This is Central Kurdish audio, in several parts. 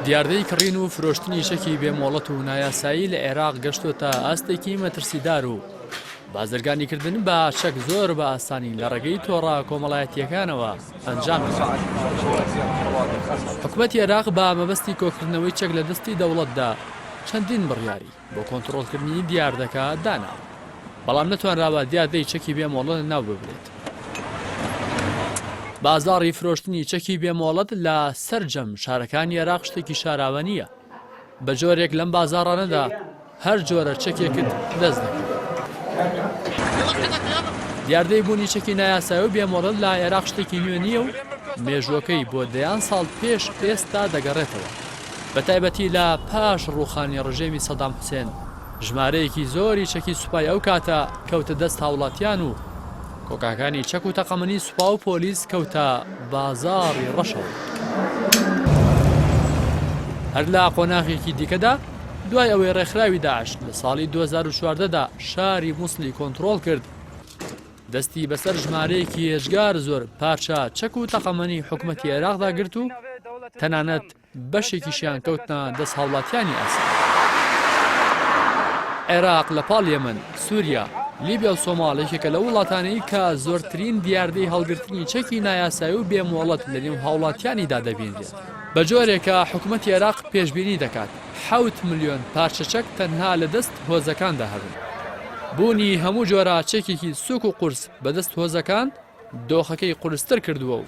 دیاردەی کڕین و فرۆشتنی چەکی بێ مۆڵەت و نایاسایی لە عێراق گەشتۆتە ئاستێکی مەترسیدار و بازرگانیکردن بە چەک زۆر بە ئاسانی لە ڕێگەی تۆڕە کۆمەڵایەتییەکانەوە ئەنجام دەدرێت. حکومەتی عێراق بە مەبەستی کۆکردنەوەی چەک لە دەستی دەوڵەتدا چەندین بڕیاری بۆ کۆنتڕۆڵکردنی دیاردەکە داناوە، بەڵام نەتوانراوە دیاردەی چەکی بێ مۆڵەت لەناو ببرێت. بازاڕی فرۆشتنی چەکی بێ مۆڵەت لە سەرجەم شارەکانی عێراق شتێکی شاراوە نییە، بە جۆرێک لەم بازاڕانەدا هەر جۆرە چەکێکت دەست دەکەوێت. دیاردەی بوونی چەکی نایاسایی و بێ مۆڵەت لە عێراق شتێکی نوێ نییە و مێژووەکەی بۆ دەیان ساڵ پێش ئێستا دەگەڕێتەوە، بەتایبەتی لە پاش ڕووخانی ڕژێمی سەدام حوسێن ژمارەیەکی زۆری چەکی سوپای ئەو کاتە کەوتە دەست هاوڵاتیان و کۆگاکانی چەک و تەقەمەنی سوپا و پۆلیس کەوتە بازاڕی ڕەشەوە. هەر لە قۆناغێکی دیکەدا دوای ئەوەی ڕێکخراوی داعش لە ساڵی 2014 دا شاری موسڵی کۆنترۆڵ کرد، دەستی بەسەر ژمارەیەکی ئێجگار زۆر پارچە چەک و تەقەمەنی حکومەتی عێراقدا گرت و تەنانەت بەشێکیشیان کەوتنە دەست هاوڵاتیانی ئاسایی. عێراق لە پاڵ یەمەن، سوریا، لیبیا و سۆماڵ یەکێکە لەو وڵاتانەی کە زۆرترین دیاردەی هەڵگرتنی چەکی نایاسایی و بێ مۆڵەت لەنێو هاوڵاتیانیدا دەبینرێت. بە جۆرێک کە حکومەتی عێراق پێشبینی دەکات 7 ملیۆن پارچە چەک تەنها لە دەست هۆزەکاندا هەبن. بوونی هەموو جۆرە چەکێکی سووک و قورس بەدەست هۆزەکان دۆخەکەی قورستر کردووە و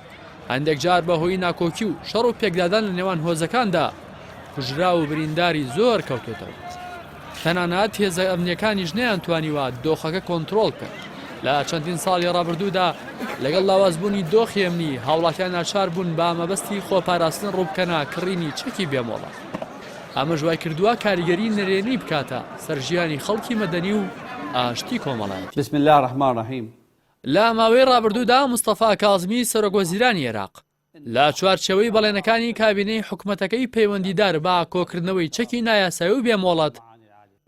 هەندێک جار بە هۆی ناکۆکی و شەڕ و پێکدادان لە نێوان هۆزەکاندا کوژراو و برینداری زۆر کەوتۆتەوە. تەنانەت هێزە ئەمنییەکانیش نەیانتوانیوە دۆخەکە کۆنترۆڵ بکەن. لە چەندین ساڵی ڕابردوودا لەگەڵ لاوازبوونی دۆخی ئەمنی، هاوڵاتیان ناچار بوون بە مەبەستی خۆپاراستن ڕووبکەنە کڕینی چەکی بێ مۆڵەت. ئەمەش وایکردووە کاریگەری نەرێنی بکاتە سەر ژیانی خەڵکی مەدەنی و ئاشتی کۆمەڵایەتی. بسم اللە الرحمن الرحیم. لە ماوەی ڕابردوودا مستەفا کازمی سەرۆکوەزیرانی عێراق لە چوارچێوەی بەڵێنەکانی کابینەی حکومەتەکەی پەیوەندیدار بە کۆکردنەوەی چەکی نایاسایی و بێ مۆڵەت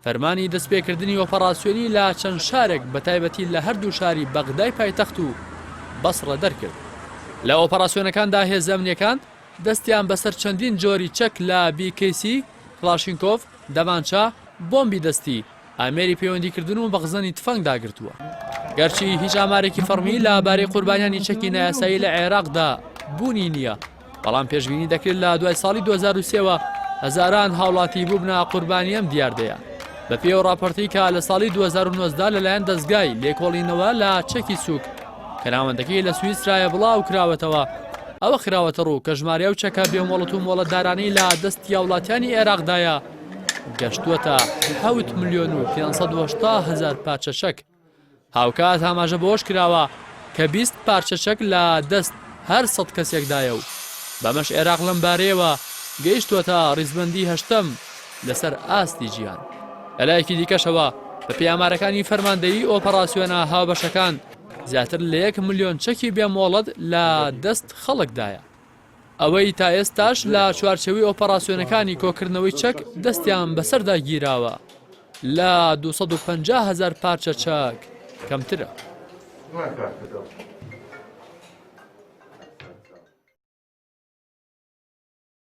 فەرمانی دەستپێکردنی ئۆپەراسیۆنی لە چەند شارێک بەتایبەتی لە هەردوو شاری بەغدای پایتەخت و بەسڕە دەرکرد. لە ئۆپەراسیۆنەکاندا هێزە ئەمنییەکان دەستیان بەسەر چەندین جۆری چەک لە BKC، کڵاشینکۆف، دەمانچە، بۆمبی دەستی، ئامێری پەیوەندیکردن و مەخزەنی تفەنگدا گرتووە. گەرچی هیچ ئامارێکی فەڕمی لە بارەی قوربانیانی چەکی نایاسایی لە عێراقدا بوونی نییە، بەڵام پێشبینی دەکرێت لە دوای ساڵی 2003 وە هەزاران هاوڵاتی بووبنە قوربانی ئەم دیاردەیە. بەپێی ئەو ڕاپۆرتەی کە لە ساڵی 2019 لەلایەن دەزگای لێکۆڵینەوە لە چەکی سووک کە ناوەندەکەی لە سویسرایە بڵاو کراوەتەوە، ئەوە خراوەتەڕوو کە ژمارەی ئەو چەکە بێ مۆڵەت و مۆڵەتدارانەی لە دەستی هاوڵاتیانی عێراقدایە گەشتووەتە 7 ملیۆن و 580 هەزار پارچە چەک. هاوکات ئاماژە بەوەش کراوە کە 20 پارچە چەک لە دەست هەر 100 کەسێکدایە و بەمەش عێراق لەم بارەیەوە گەیشتووەتە ڕیزبەندی هەشتەم لەسەر ئاستی جیهان. لەلایەکی دیکەشەوە بەپێی ئامارەکانی فەرماندەیی ئۆپەراسیۆنە هاوبەشەکان زیاتر لە یەک ملیۆن چەکی بێ مۆڵەت لە دەست خەڵکدایە. ئەوەی تا ئێستاش لە چوارچێوەی ئۆپەراسیۆنەکانی کۆکردنەوەی چەک دەستیان بەسەردا گیراوە لە 250 هەزار پارچە چەک کەمترە.